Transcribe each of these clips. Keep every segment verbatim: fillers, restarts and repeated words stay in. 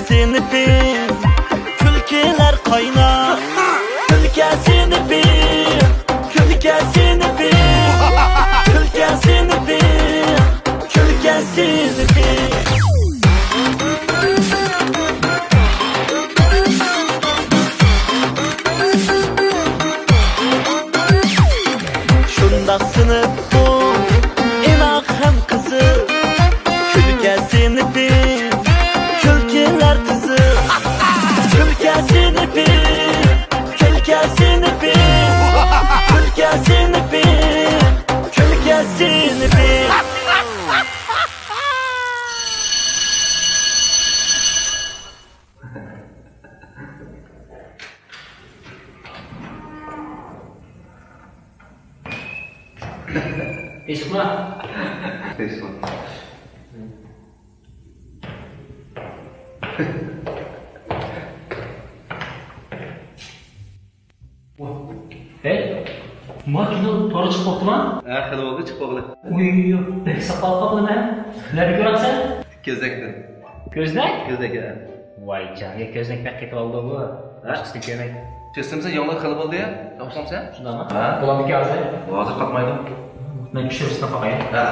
سىنىپىم، كۈلكىلەر قايناپ. كۈلكە سىنىپىم، كۈلكە سىنىپىم، كۈلكە سىنىپىم، كۈلكە سىنىپىم. شۇنداق سىنىپ بۇ، ئىناق ھەم قىزىق. كۈلكە سىنىپىم، كۈلكىلەر تىزىق. كۈلكە سىنىپىم، كۈلكە سىنىپىم، كۈلكە سىنىپىم، كۈلكە سىنىپىم. ئېشىقما. ئېشىقما. ھەي، ما كىنو تورغا چىقىپ بوپتۇما؟ ھە، خېلى بولدى چىقىپ بولغىلى. ئۇي، بەك ساقال قاپلىما. نەدە كۆرەمسەن؟ كۆزنەكتىن. كۆزنەك؟ كۆزنەك، ھە. ۋاي جان، يا كۆزنەك بەك قېتىپ ئالدى بۇ. ھە؟ باشقىسىنى كۆرمەي. كۆرسەمسە ياڭلار خېلى بولدى يا. تاپسامسەن؟ شۇنداقمۇ؟ ھە؟ بولامدىكى ھازىر؟ ھازىر قاقمايدۇ. مەن چۈشۈرۈپ سىناپ باقاي. ھە.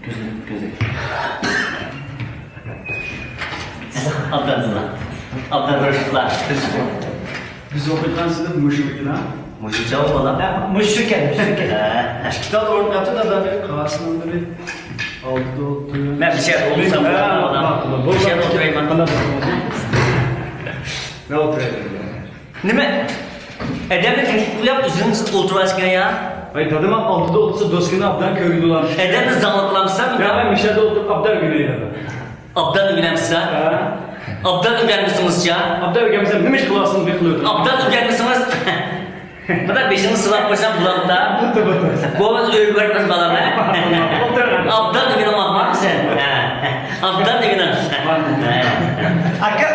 كۆزنەك، كۆزنەك. ئابدان زىنا. ئابدان رۇشتۇلا. بىز ئوقۇيدىغان سىنىپ مۇشۇ ئىكەن ھە؟ مۇشۇ جاۋاب بالا. مۇشۇ ئىكەن، مۇشۇ ئىكەن. ھە. ئىككى تال ئورۇن قاپتۇ دا بىر. قاسىمنىڭ بىرى ئالدىدا ئولتۇرۇۋېرىڭ. مەن بىر شەرت ئولتۇرسام بولامدۇ؟ بولىدۇ. بىر شەرت ئولتۇرايمەن. مەن ئولتۇرايمەن. نېمە؟ ئادەمنى تەكلىپ قىلىپ ئۆزۈڭ ئولتۇرۇۋالىشقا يا؟ ۋاي دادام ئالدىدا ئولتۇرسا دوسكىنى ئابدان كۆرگىلى بولار. ئادەمنى زاڭلىق قىلامسەن؟ يا مەن مۇشۇ يەردە ئولتۇرۇپ ئابدان ئۆگىنەي دادا. ئابدان ئۆگىنەمسىز؟ ھە. ئابدان ئۆگەنمىسىڭىزچە؟ ئابدان ئۆگەنمىسەم نېمە ئىش قىلىۋاتسىڭىز، نېمە قىلىۋاتىسىز؟ ئابدان ئۆگەنمىسىڭىز، مانا بېشىڭىزنى سىلاپ قويسام بولامدا. بولدى، بولدى. بولدى، ئۆيگە بارىمىز بالام، ھە؟ ئولتۇر. ئابدان ئۆگىنىڭ، ماقۇلمۇ سەن؟ ھە. ئابدان ئۆگىنىڭ. ئاكا،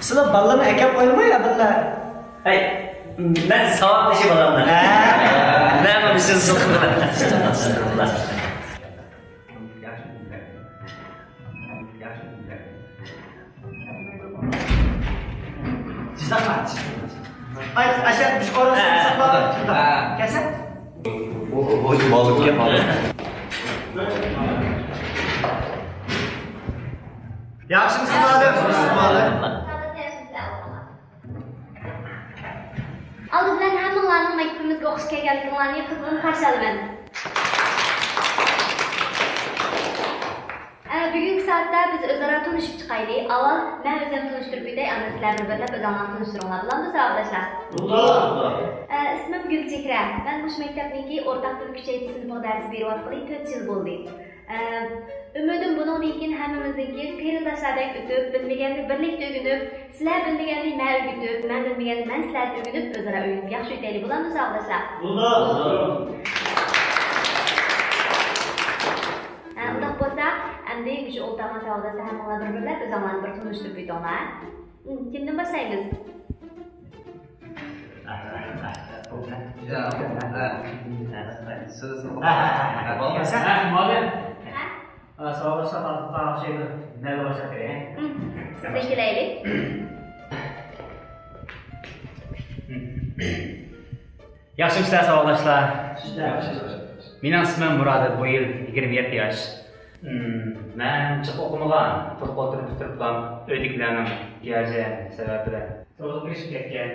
سىلەر بالىلارنى ئەكەپ ئوينىمايلا بىللە. ھەي، مەن ساۋاقدىشى بالامنىڭ. ھە. مەن بۇنى سىز سىلىقىمدا. ئاي، ئاشۇ بىر ئورۇن ساقلاپ. ھە. كەلسە. ياخشىمۇسىز، مۇئەللىم؟ ئالدى بىلەن ھەممىڭلارنىڭ مەكتىپىمىزگە ئوقۇشقا كەلگەنلىكىڭلارنى قىزغىن قارشى ئالىمەن. ئە، بۈگۈنكى سائەتتە بىز ئۆزئارا تونۇشۇپ چىقايلى. ئاۋۋال مەن ئۆزۈم تونۇشتۇرۇپ ئۆتەي، ئاندىن سىلەر بىر-بىرلەپ ئۆزۈڭلارنى تونۇشتۇرۇڭلار. بولامدۇ ساۋاقداشلار؟ بولىدۇ. ئە، ئىسمىم گۈلچېھرە. مەن مۇشۇ مەكتەپنىڭكى ئورتاق تىل كۈچەيتىش سىنىپىغا دەرس بېرىۋاتقىلى تۆت يىل بولدى. ئە، ئۈمىدىم بۇنىڭدىن كېيىن ھەممىمىزنىڭكى قېرىنداشلاردەك ئۆتۈپ، بىلمىگەننى بىرلىكتە ئۆگىنىپ، سىلەر بىلمىگەننى مەن ئۆگىتىپ، مەن بىلمىگەننى مەن سىلەردىن ئۆگىنىپ، ئۆزئارا ئۆگىنىپ ياخشى ئۆتەيلى، بولامدۇ ساۋاقداشلار؟ بولىدۇ. ھە، ئۇنداق بولسا، ئەمدى مۇشۇ ئولتۇرغان ساۋاقداشلار ھەممىڭلار بىر-بىرلەپ ئۆزۈڭلارنى بىر تونۇشتۇرۇپ ئۆتۈڭلار. ھە؟ كىمدىن باشلايمىز؟ يا، ھە. سىز. ھە، ھە، ھە، ھە. ھە، مۇئەللىم. ھە؟ ھە، ساۋاقداشلار، تاغ شەيدە نەدە باشلاپ بېرەي؟ ھە. سىزدىن كېلەيلى. ياخشىمۇسىلەر ساۋاقداشلار؟ مېنىڭ ئىسمىم مۇرادىل، بۇ يىل يىگىرمە يەتتە ياش. مەن جىق ئوقۇمىغان، تولۇق ئوتتۇرا پۈتتۈرۈپلا ئۆيدىكىلەرنىڭ گەجەن سەۋەبى بىلەن سوتقا كىرىشىپ كەتكەن.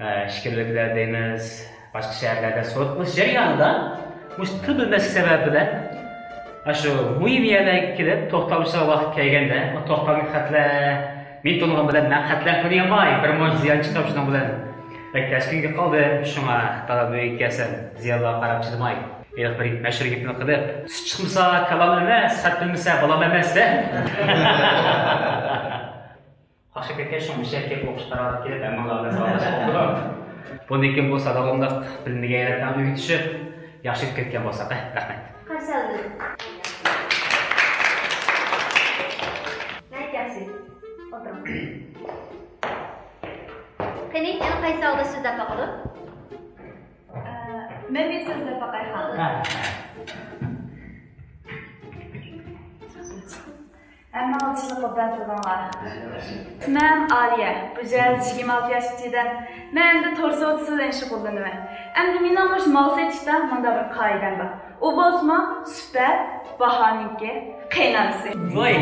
ئىچكىرىلىكلەر دەيمىز، باشقا شەھەرلەردە سوت قىلىش جەريانىدا مۇشۇ تىل بىلمەسلىك سەۋەبى بىلەن ئاشۇ مۇھىم يەرلەرگە كېلىپ توختالمىشىدىغان ۋاقىت كەلگەندە، ئۇ توختالغان خەتلەر مېنى تونۇغان بىلەن مەن خەتلەرنى تونۇيالماي بىر مۇنچە زىيان چىقىپ شۇنىڭ بىلەن بەك تەسكىنگە قالدىم. شۇڭا دالا ئۆيگە كەلسەم زىيانلارغا قاراپ چىدىماي، ھېلىقى بىر مەشھۇر گېپىنى قىلىپ، سۈت چىقمىسا كالام ئەمەس، خەت بىلمىسە بالام ئەمەس دە. قاقشاپ كەتكەن شۇڭا مۇشۇ يەرگە كېلىپ ئوقۇش قارارىغا كېلىپ ھەممىڭلار بىلەن ساۋاقلاشقان بولدۇم. بۇندىن كېيىن بولسا داۋاملىق بىلمىگەن يەرلەرگە ئۆگىتىشىپ ياخشى ئۆتۈپ كەتكەن بولساق، ھە، رەھمەت. قارشى ئالدىم. ناھايىتى ياخشى. ئولتۇرۇڭ. قېنى، يەنە قايسى ساۋاقداش سۆزلەپ باقىدۇ؟ ئە، مەن بىر سۆزلەپ باقاي، خانىم. ھە. ھەممىڭلار چىشلىق ئوبدان تۇرۇڭلار. ئىسمىم ئالىيە، بۇ يىل يىگىرمە ئالتە ياشقا چىدىم. مەن ئەمدى تور سودىسى بىلەن شۇغۇللىنىمەن. ئەمدى مېنىڭ مۇشۇ مال سېتىشتا مۇنداق بىر قائىدەم بار. ئۇ بولسىمۇ سۈپەت، باھانىڭكى قېيىنئانىسى. ۋاي.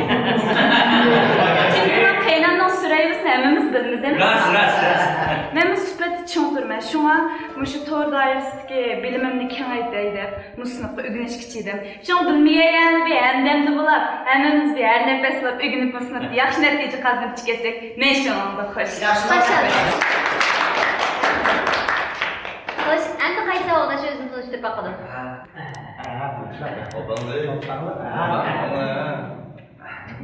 چۈنكى قېيىنئانىنىڭ سۈرەيۋىسىنى ھەممىمىز بىلىمىز ئەمەسمۇ؟ راست، راست، راست. مەنمۇ سۈپەتتە چىڭ تۇرىمەن. شۇڭا مۇشۇ تور دائىرىسىدىكى بىلىمىمنى كېڭەيتەي دەپ مۇشۇ سىنىپقا ئۆگىنىشكە چىدىم. شۇڭا بىلمىگەن يەرنى بىر ھەمدەمدە بولاپ، ھەممىمىز بىر ھەر نەپەسلەپ ئۆگىنىپ مۇشۇ سىنىپتا ياخشى نەتىجە قازىنىپ چىقىسەك، مەن شۇنىڭغا خۇش. ياخشى. خۇش. خوش، ئەمدى قايسى ساۋاقداش ئۆزىنى تونۇشتۇرۇپ باقىدۇ؟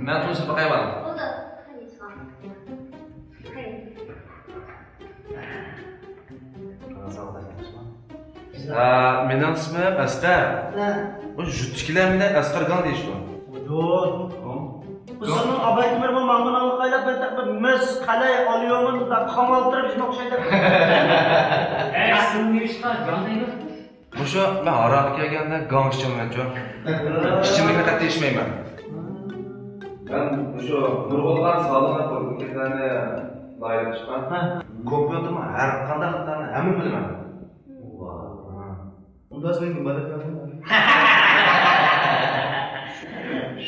مەن تونۇشتۇرۇپ باقايمۇ؟ بولدى. ھە، مېنىڭ ئىسمىم ئەسقەر. ھە. بۇ يۇرتتىكىلەر مېنى ئەسقەرگاڭ دېيىشىدۇ. ۋۇجۇد. بۇ سىزنىڭ ئاباي تۆمۈرمۇ ماڭمىنىڭلىق ئايلاپ، بىر مىس، قەلەي، ئاليۇمىن، قامالتىرىپ شۇنى ئوخشايدۇ. ئەي، سىز نېمىشقا گاڭ دەيدۇ؟ مۇشۇ مەن ھاراققا كەلگەندە گاڭ ئىچىمەنچۇ. ئىچىملىكنى قەتئىي ئىچمەيمەن. مەن مۇشۇ نۇرغۇنلىغان سالىنىپ پىروگراممىلارنى لايىھەلەپ چىققان. ھە. كومپيۇتېرمۇ ھەر قانداق خىللارنى ھەممىنى بىلىمەن. ۋاھ. ئۇنداق سىلەرگە مۇبارەك بەردىم.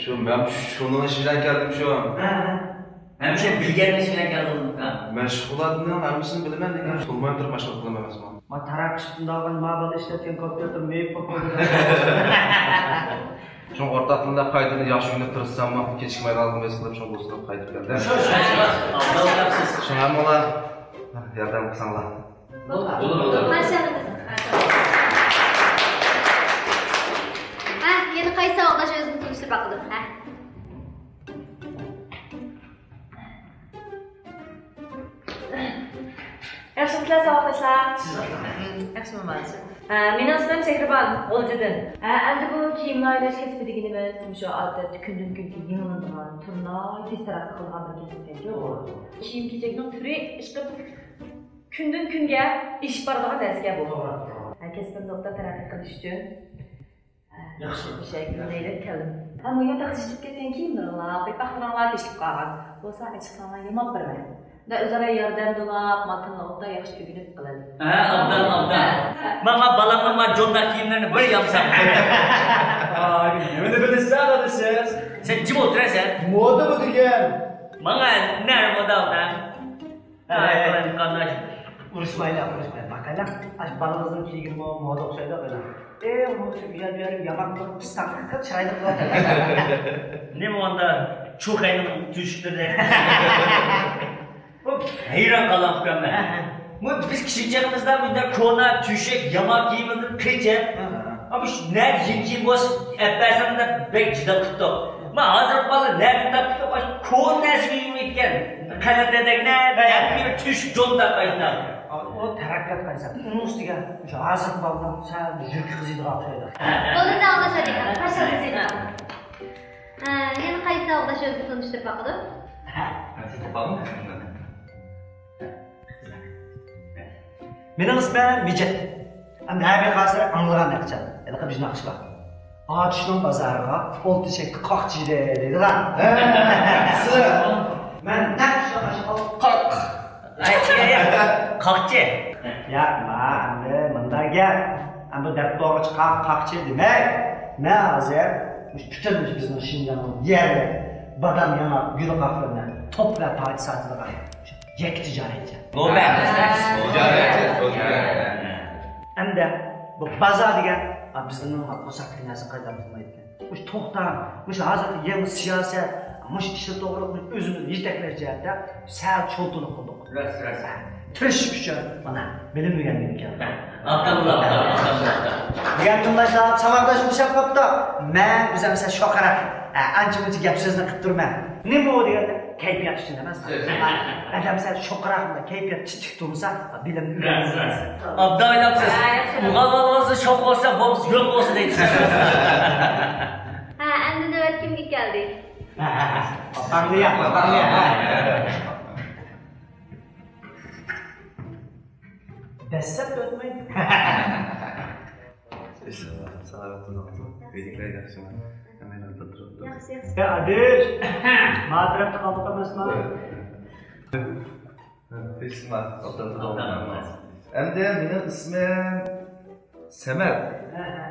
شۇ، مەن شۇنىڭ ئىشى بىلەن كەلدىم شۇ. ھە، ھە. ھەم شۇ بىلگەننىڭ ئىشى بىلەن كەلدىم. ھە. مەشغۇلاتنىڭ ھەممىسىنى بىلىمەن، لېكىن تۇرماي تۇرۇپ مەشغۇل قىلىمەن ئەمەسمۇ. ما تاراققا چىقىپ ئۇنداق ما بالا ئىشلەتكەن كومپيۇتېر مېيىپ بولۇپ قالدى. شۇڭا ئورتاق تىلدا قايتىدىن ياخشى ئۆگىنىپ تىرىشساممۇ، كېچىكمەيدىغانلىقىنى ھېس قىلىپ، شۇڭا بۇ سىنىپقا قايتىپ كەلدىم. شۇ، شۇ، شۇ. ئابدۇللا سىز. شۇڭا ھەممىڭلار ياردەم قىلساڭلار. بولىدۇ، بولىدۇ. قارشى ئالىمىز. ھە، يەنە قايسى ساۋاقداش ئۆزىنى تونۇشتۇرۇپ باقىدۇ؟ ھە. ياخشىمۇسىلەر ساۋاقداشلار؟ ياخشىمۇ مالىسى؟ ھە، مېنىڭ ئىسمىم شەھرىبانۇ غۇلجىدىن. ھە، ئەمدى بۇ كىيىم لايىھەلەش كەسپى دېگىنىمىز مۇشۇ ئادەتتە كۈندىن كۈنگە يېڭىلىنىدىغان، تۈرلە تېز تەرەققىي قىلىدىغان بىر كەسىپ ئىكەنكۇ. كىيىم كېچەكنىڭ تۈرى ئىشقىلىپ كۈندىن كۈنگە ئېشىپ بارىدىغان نەرسىكەن بۇ. ھە، كەسپىمنى ئوبدان تەرەققىي قىلىش ئۈچۈن ياخشى. مۇشۇ يەرگە ئۆگىنەيلى دەپ كەلدىم. ھە، مۇ ياتاقتا ئىشلەپ كەتكەن كىيىملىرىڭلار، پېتىقلىرىڭلار تېشىپ قالغان. بولسا ئېچىقساڭلار ياماپ بېرىمەن. مۇنداق ئۆزئارا ياردەم بولاپ، ماتىنلىقتا ياخشى ئۆگىنىپ قىلايلى. ھە، ئابدان، ئابدان. ماڭا بالامنىڭ ما جونداق كىيىملىرىنى بىر يامىساڭ. ئاي، نېمىنى بىلىسىز، ئاغا سىز؟ سەن جىم ئولتۇرە سەن. مودا بۇ دېگەن. ماڭا نەر مودا ئۇدا. ھە، ھە، قانداش؟ ئۇرۇشمايلى، ئۇرۇشمايلى. باقايلا، ئاشۇ بالىڭىزنىڭ كىيگىنىمۇ مودا ئوخشايدۇ، قېنى. ئەي، مۇشۇ ئۇ يەر، بۇ يەرنى ياماپ تۇرۇپ، پىستاققا چىرايلىق بولۇپ. نېمە ئۇندا چۇخەينىڭ تۆشۈكلىرىدەك؟ ھەيران قالغان ئۇكام مەن. ھە، ھە. بۇ بىز كىچىك چېغىمىزدا بۇنداق كونا تۆشەك، يامان كىيىمىمىزنى قېچىپ، ھە، ھە. ئا، بۇ نەدە يېڭى كىيىم بولسا ئەپ بەرسەڭ دەپ بەك جېدەل قىپتۇق. ما ھازىرقى بالىلار نەدىن تاپتىق؟ ئاشۇ كونا نەرسىگە يۈرمەيدىكەن. قەنەتلەردەك نە، ھە. ھەممە يېرى تۆشۈك جونداق ئاشۇنداق. ئۇ تەرەققىيات قايسا. ئۇنىڭ ئۈستىگە شۇ ھازىرقى بالىلار سەل يۈرىكى قىزىيدىغان ئوخشايدۇ. بولدى، ساغ بولۇڭ، شادىكا. قارشى ئالىمىز. ھە، يەنە قايسى ساۋاقداش ئۆزىنى تونۇشتۇرۇپ باقىدۇ؟ مېنىڭ ئىسمىم مىجىت. ئەمدى ھەر بىر خاسىر ئاڭلىغان نەقىشەن. ھېلىقى بىر ناخشا بار. ئاتۇشنىڭ بازارىغا ئولتۇرۇشەككە قاقچى دەيدىغان. ھە، سىز. مەن نەق شۇ قاق. قاقچى. ياق، ما، ئەمدى مۇنداق گەپ. ئەمدى دەپ بولغۇچە قاق، قاقچى دېمەي. مەن ھازىر پۈتۈن بىزنىڭ شىنجاڭنىڭ يەرلىك بادام، ياڭاق، گۈلقاقلىرىنى توپ ۋە پايدا ساتىدىغان يەككە تىجارەتچى. نوبەت. تىجارەتچى، تىجارەتچى. ئەمدى بۇ بازار دېگەن، ئا، بىزنىڭ قورساقتىكى نەرسە قايتىدىن بىلمەيدىكەن. مۇشۇ توختام، مۇشۇ ھازىرقى يېڭى سىياسەت، مۇشۇ ئىشلىرى توغرىلىق ئۆزىمىزنى يېتەكلەش جەھەتتە سەل چولتىلىق قىلدۇق. راست، راست. تىرىشىش ئۈچۈن مانا بىلىم ئۆگەنگىلى كەلدىم. ئابداللا، ئابداللا، ئابداللا. دېگەن تىڭلاشلار ساۋاقداش ئوخشاپ قاپتۇ. مەن ئۆزۈم سەل شوخراق، ئە، ئانچە-مۇنچە گەپ سۆزنى قىلىپ تۇرىمەن. نېمە ئۇ دېگەندە، كەيپىيات ئۈچۈن ئەمەس. ئادەم سەل شوخراق، كەيپىيات تىك تۇرمىسا، بىلىمنى ئۆگەنمەيسىز. ئابدال ئويلاپسىز. ئۇغا بالىڭىزنى شوخ بولسا، بولمىسا يوق بولسا دەيسىز. ھە، ئەمدى نۆۋەت كىمگە كەلدى؟ ئاپاڭغا ياق، ئاپاڭغا ياق. دەسسەپ ئۆتمەي. سالامەت بولۇڭ. ئۆيدىكىلەر ياخشىمۇ؟ ھەممەيلەن تۇرۇپتۇ. ياخشى، ياخشى. يا ئادىل، ما تەرەپتە قالدۇق ئەمەسما؟ تىنچلىقما، ئوبدان تۇرۇڭ. ئەمدى مېنىڭ ئىسمىم سەمەت. ھە، ھە.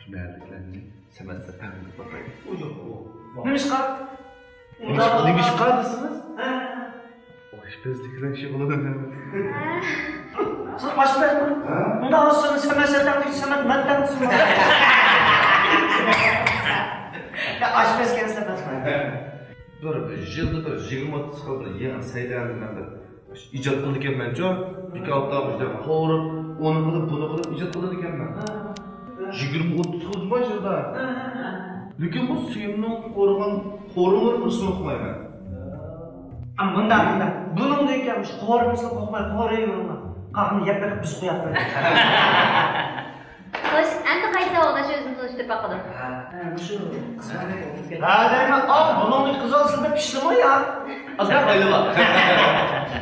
شۇ مەھەللىدىكىلەرنى سەمەت دەپ تەقدىم قىلىپ باقاي. نېمىشقا؟ نېمىشقا، نېمىشقا دېسىڭىز؟ ھە، ھە. ئاشپەزلىك بىلەن شۇغۇللىنىمەن. سىز ئاشپەزمۇ؟ ھە؟ ئۇنداق بولسا سەمەت سەتەڭ دېسە، سەمەت مەتتەڭ دېسە. يا، ئاشپەزكەنسىز ئەمەسمۇ؟ بىر، بىر يىلدا بىر يىگىرمە ئوتتۇز خىل بىر يېڭى سەيلەنمە بىر ئىجاد قىلىدىكەنمەنچۇ. بىكاردا مۇشۇنداق قورۇپ، ئۇنى قىلىپ، بۇنى قىلىپ ئىجاد قىلىدىكەنمەن. يىگىرمە ئوتتۇز خىل بار يىلدا. لېكىن بۇ سۈيۈمنىڭ قورۇغان قورۇمىنى بىرسىنى ئوقۇمايمەن. ئا، مۇنداق، مۇنداق. بۇنىڭدىن كېيىن مۇشۇ قورۇمىسىنى ئوقۇماي، قورۇيۋېرىڭلار. قالغىنىنى يەپ بېقىپ بىز قويۇپ بېرىمىز. خوش، ئەمدى قايسى ساۋاقداش ئۆزىنى تونۇشتۇرۇپ باقىدۇ؟ ھە، مۇشۇ قىز بالا ئولتۇرۇپ كەتتى. ھە، دەيمەن، ئا، بۇنىڭدىكى قىز ئالسىلا دەپ ئىشلىماي يا. ئازراق ئايلىۋال.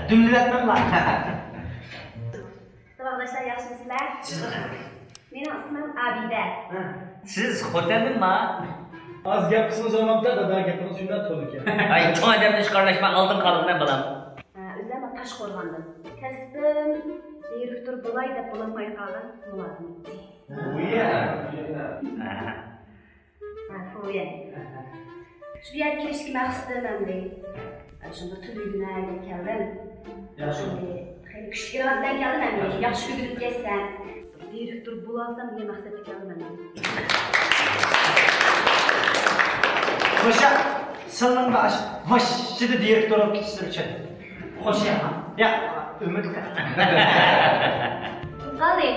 دۈملىۋەتمەڭلار. ساۋاقداشلار، ياخشىمۇسىلەر؟ مېنىڭ ئىسمىم ئابىدە. ھە. سىز خوتەندىنما؟ ئاز گەپ قىلسىڭىز بولمامدا، دادا گېپىڭىز شۇنداق تولىكەن. ئاي، چوڭ ئادەمدىن ئىشقا ئارىلاشماي ئالدىن قالغىن بالام. ھە، ئۆزۈم تاشقورغاندىن. كەسپىم دىرېكتور بولاي دەپ بولالماي قالغان مۇلازىمەتچى. ھە. ھە، فويە. شۇ يەرگە كېلىشتىكى مەقسىتىم ئەمدى، شۇ بىر تىل ئۆگىنەي دەپ كەلدىم. ياخشى. ئەمدى خېلى كۈچلۈكرەك بىلەن كەلدىم ئەمدى. ياخشى. ياخشى ئۆگىنىپ كەتسەم، دىرېكتور بولالىسام دېگەن مەقسەتتە كەلدىم ئەمدى. خوشە، سىلنىڭ باش، باشچىدا دىرېكتور بولۇپ كېتىشلىرى ئۈچۈن. خوشە، يا، ئۈمىد قىل. قالدى.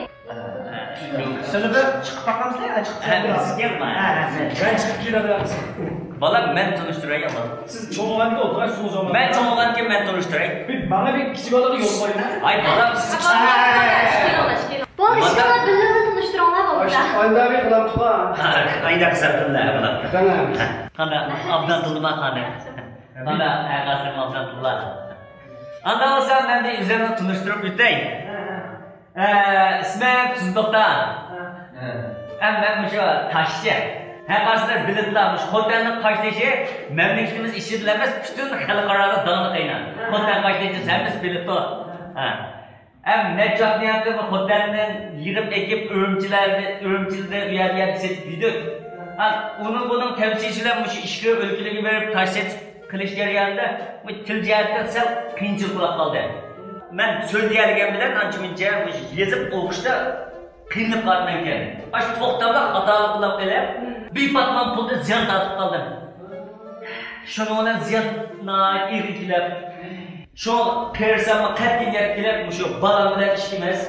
سىلى بىر چىقىپ باقامسىلەر؟ ھە، چىقىپ باقامسىلەر؟ ھە، ھە، ھە. مەن چىقىپ كېلەلەمسىز؟ بالام، مەن تونۇشتۇراي، يا بالام. سىز چوڭ بولغاندىن كېيىن ئوتتۇرىسىز ئۇ زامان. مەن چوڭ بولغاندىن كېيىن مەن تونۇشتۇراي. بىر ماڭا بىر كىچىك بالىغا يول قويۇڭ. ئاي، بالام، سىز كىچىك. بولدى، شۇڭا بىللىرىنى تونۇشتۇرۇڭلار بولمىسا. ئايدا بىر قىلامتۇقا. ئايدا قىلسا بىللە، بالام. قانداق، ئابدان تۇردىما، قانداق؟ قانداق، ئەغاسىم ئابدان تۇرلا. ئانداق بولسا، مەن بىر ئۆزۈمنى تونۇشتۇرۇپ ئۆتەي. ئە، ئىسمىم تۇزلۇقتا. ھە. ھەم مەن مۇشۇ تاشچى. ھە، قارىسىلەر بىلىپلا، مۇشۇ خوتەننىڭ قاشتېشى مەملىكىتىمىز ئىچىدىلا ئەمەس، پۈتۈن خەلقئارادا داڭلىق ئەينەن. ھە. خوتەن قاشتېشى ھەممىسى بىلىپتۇ. ھە. ھەم نەچچە ۋاقىتتىن يانغى خوتەندىن يىغىپ ئېكىپ، ئۈرۈمچىلەردە، ئۈرۈمچىدە ئۇ يەردە، يەردە سېتىپ يۈردۇك. ھە، ئۇنىڭ بۇنىڭ تەۋسىيىسى بىلەن مۇشۇ ئىچكىرى ئۆلكىلىرىگە بېرىپ تاش سېتىپ قىلىش جەريانىدا بۇ تىل جەھەتتىن سەل قىيىنچىلىق بولۇپ قالدى. مەن سۆزلىيەلىگەن بىلەن ئانچە-مۇنچە مۇشۇ يېزىپ ئوقۇشتا قىينىلىپ قالىمەنكەن. ئاشۇ توختاملىق خاتالىق قىلىپ قېلىپ، بىپاتمان پۇلدىن زىيان تارتىپ قالدىم. شۇنىڭ بىلەن زىيان ناھايىتى ئېغىر كېلىپ، شۇ قېرىساممۇ قەتئىي نىيەت كېلىپ، مۇشۇ بالام بىلەن ئىككىمىز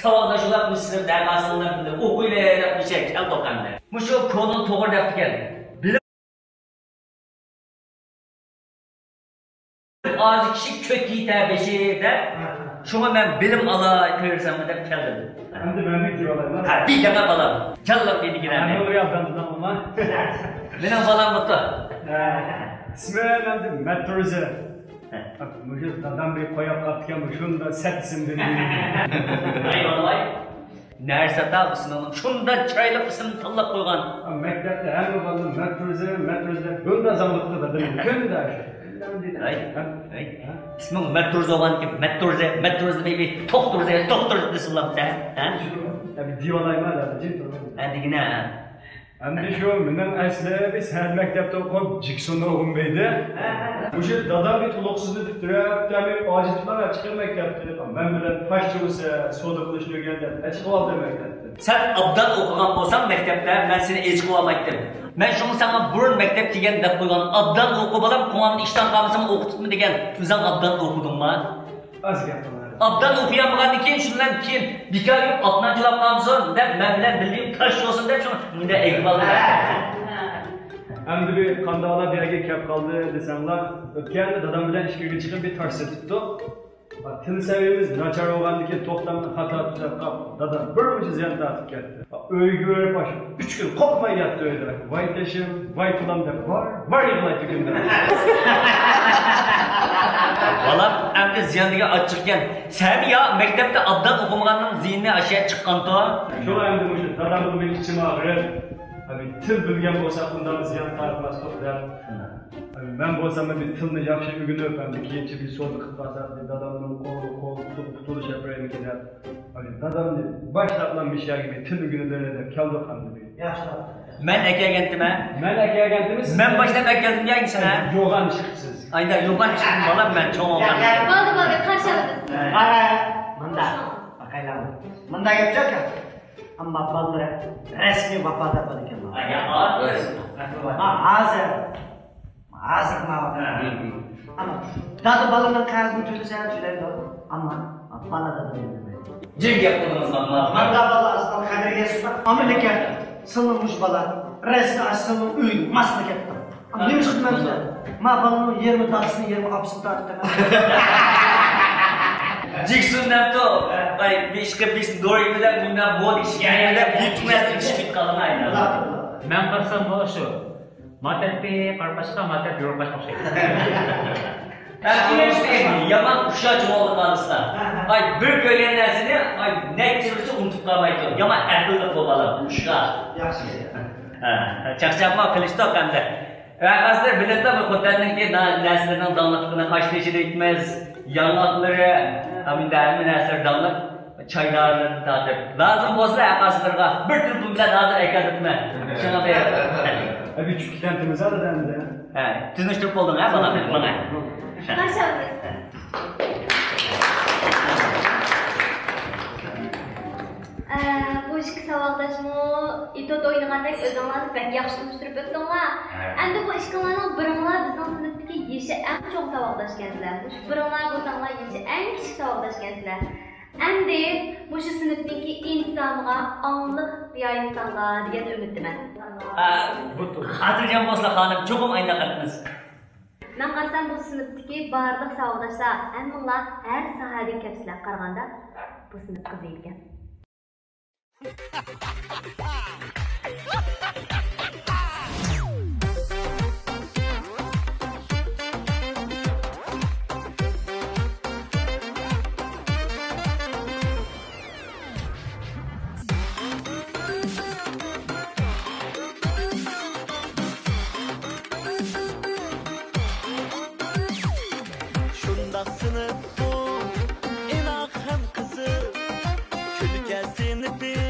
ساۋاقداش بولۇپ، مۇشۇ سىنىپ دەرھاسىلىنىپ بىللە ئوقۇيلى دەپ مۇشۇ كەلدۇق ئەمدى. مۇشۇ كونىنى توغرا دەپتىكەن. بىلىم ئاز كىشى كۆككە يېتەر بېشى دەپ، شۇڭا مەن بىلىم ئالاي قېرىساممۇ دەپ كەلدىم. ئەمدى مەن بىر دېيىۋالايمۇ؟ ھە، دېگەن بالام. جانلىق دېگىنە. مەن ئۇنى ئابدان تۇتاممۇ؟ مېنىڭ بالام بۇتۇ. ھە. ئىسمىم ئەمدى مەتتۇرزى. ھە. مۇشۇ دادام بىر قويۇپ قاپتىكەن، شۇنداق سەت ئىسىم بىلدىم. ئەي ۋاي. نەرسەتا ئىسمىڭنى شۇنداق چىرايلىق ئىسىم تاللاپ قويغان. مەكتەپتە ھەممە بالىلار مەتتۇرزى، مەتتۇرزى دەپ بۇنداق زاڭلىق قىلىدۇ دادام. كۈندە ئاشۇ. ھەي، ھەي، ئىسمىڭ مەتتۇرزى بولغاندىكىن مەتتۇرزى، مەتتۇرزى دېمەي، توختۇرزى، توختۇرزى دېسىلا بولامسەن، ھە؟ ھە، بىر دېيىۋالايما دادام، جىم تۇرۇڭ. ھە، دېگىنە، ھە. ئەمدى شۇ مېنىڭ ئەسلى بىز ھەر مەكتەپتە ئوقۇپ، جېكسوننى ئوقۇغۇم دەيدۇ. مۇشۇ دادامنى تولۇقسىزلىتىپ تۇرۇپ، دەمى ئاجىتىپلا چىقىپ مەكتەپتىن. مەن بىلەن پاشچە بولسا سودا قىلىشنى ئۆگەنگەن، ئەچىقىۋالدى مەكتەپتىن. سەن ئابدان ئوقۇغان بولساڭ مەكتەپتە، مەن سېنى ئېچىقىۋالمايتتىم. مەن شۇڭا ساڭا بۇرۇن مەكتەپ كەلگەن دەپ قويغان. ئابدان ئوقۇ بالام، قوڭامدا ئىشتان قالمىسا ئوقۇتۇپمۇ دېگەن. ئۆزۈڭ ئابدان ئوقۇدۇڭما؟ ئاز گەپ قىلىڭ. ئابدان ئوقۇيالمىغاندىن كېيىن شۇنىڭ بىلەن كېيىن بىكار يۈرۈپ ئاتنان چۇلاپ قالمىسۇن دەپ، مەن بىلەن بىللە تاش بولسۇن دەپ شۇ مۇنداق ئېگىپ ئالدىم. ئەمدى بىر قانداقلا بۇ يەرگە كەپ قالدى دېسەڭلار، ئۆتكەندە دادام بىلەن ئىچكىرىگە چىقىپ بىر تاش سېتىپتۇق. تىل سەۋىيىمىز ناچار بولغاندىكىن توختامدا خاتا تۈزەپ قاپ، دادام بىر مۇنچە زىيان تارتىپ كەتتى. ئۆيگە بېرىپ ئاشۇ ئۈچ كۈن قوپماي ياتتى ئۆيدە. ۋاي تېشىم، ۋاي پۇلام دەپ ۋار ۋار يىغلايتتى كۈندە. بالام، ئەمدى زىيان دېگەن ئاچچىقكەن. سەن يا مەكتەپتە ئابدان ئوقۇمىغاننىڭ زىيىنى ئاشۇ چىققانتۇ. شۇڭا ئەمدى مۇشۇ دادامغا مېنىڭ ئىچىم ئاغرىپ، ھەم تىل بىلگەن بولساق بۇنداق زىيان تارتماستۇق دەپ. مەن بولسام بىر تىلنى ياخشى ئۆگىنىپ، ئەمدى كېيىنچە بىر سودا قىلىپ قالساق، دادامنىڭ قولىغا قول تۇتۇپ قۇتۇلۇش ئەپەرەيمىكىن دەپ. دادامنى باشلاپلا مۇشۇ يەرگە بىر تىل ئۆگىنىدۇ دەپ كەلدۇق ئەمدى بىر. ياخشى. مەن ئەكەلگەنتىمەن. مەن ئەكەلگەنتىمىز. مەن باشلاپ ئەكەلدىم يا سەن. يوغان چىقىپسىز. ئايدا يوغان چىقتىم بالام مەن چوڭ بولغان. بولدى، بولدى، قارشى ئالىمىز. مانا، مۇنداق. باقايلا. مۇنداق گەپ يوق. ئەمما بالىلىرى رەسمىي ۋاپادار بولىدىكەن. ھا، ھازىر. ھازىر ما ۋاقىت. ئەمما دادا بالىنىڭ قەرزىنى تۆلىسە تۆلەيدۇ. ئەمما بالا دادىنى بىلمەيدۇ. جىم گەپ قىلدىڭىز، ماما. ماڭا بالا ئاسمان قەدرىگە يەتسۇن. ئامېرىكا، سىلنىڭ مۇشۇ بالا رەسمىي ئاچسىڭ ئۆيدىن ماسلا كەتتىڭ. نېمە ئىش قىلىمەن بىزلەر؟ ما بالىنىڭ يېرىمى دادىسىنى، يېرىمى ئاپىسىنى تارتىپ. جېكسون دەپتۇ. ۋاي، بىر ئىشقا بىز دورىمىدا مۇنداق بولدى، ئىش يەردە بىر تۈمەسنى ئىش كېتىپ قالدى. مەن قارىسام بۇ شۇ. ما تەرىپى قارىپاشقا، ما تەرىپى يورۇقاشقا ئوخشايدۇ. ئەمدى يامان ئۇششاق چوڭالدى قارىسا. ئاي، بىر كۆرگەن نەرسىنى، ئاي، نەچچە يىلغىچە ئۇنتۇپ قالمايدۇ. يامان ئەقىللىق بۇ بالا، ئۇششاق. ياخشى. ھە، چاقچاقمۇ قىلىشتۇق ئەمدى. ھە، ھازىر بىلىدۇ بۇ خوتەننىڭكى نا-، نەرسىلىرىنىڭ داڭلىقلىقىنى، ئاش تېشىدا ئېيتمىز، ياڭاقلىرى، ھەمدە ھەممە نەرسىلىرى داڭلىق. چايلارنى تارتىپ، لازىم بولسا ھەققاسلىرىغا بىر تېلېفون بىلەن ھازىر ئەكەلدىمەن. شۇڭا بېرىپ. ئەبى چۈشۈپ كېتەمتىمىز ھازىر ئەمدى. ھە، تونۇشتۇرۇپ بولدۇڭ ھە بالام، ماڭا. قارشى ئالىمىز. ئە، بۇ ئىككى ساۋاقداشمۇ ئېتوت ئوينىغاندەك ئۆزۈڭلارنى بەك ياخشى تونۇشتۇرۇپ ئۆتتۈڭلار. ھە. ئەمدى بۇ ئىككىڭلارنىڭ بىرىڭلار بىزنىڭ سىنىپتىكى يېشى ئەڭ چوڭ ساۋاقداشكەنسىلەر. مۇشۇ بىرىڭلار بولساڭلار يېشى ئەڭ كىچىك ساۋاقداشكەنسىلەر. ئەمدى مۇشۇ سىنىپنىڭكى ئىنتىزامىغا ئاڭلىق رىئايە قىلساڭلار دېگەن ئۈمىدتىمەن. ئا، خاتىرجەم بولسىلا خانىم، چوقۇم ئايلاپ قىلىمىز. مەن قارىسام بۇ سىنىپتىكى بارلىق ساۋاقداشلار ھەممىڭلار ھەر ساھەدىن كەپسىلەر، قارىغاندا بۇ سىنىپ قىزى ئىكەن. شۇنداق سىنىپ بۇ، ئىناق ھەم قىزىق، كۈلكە سىنىپى.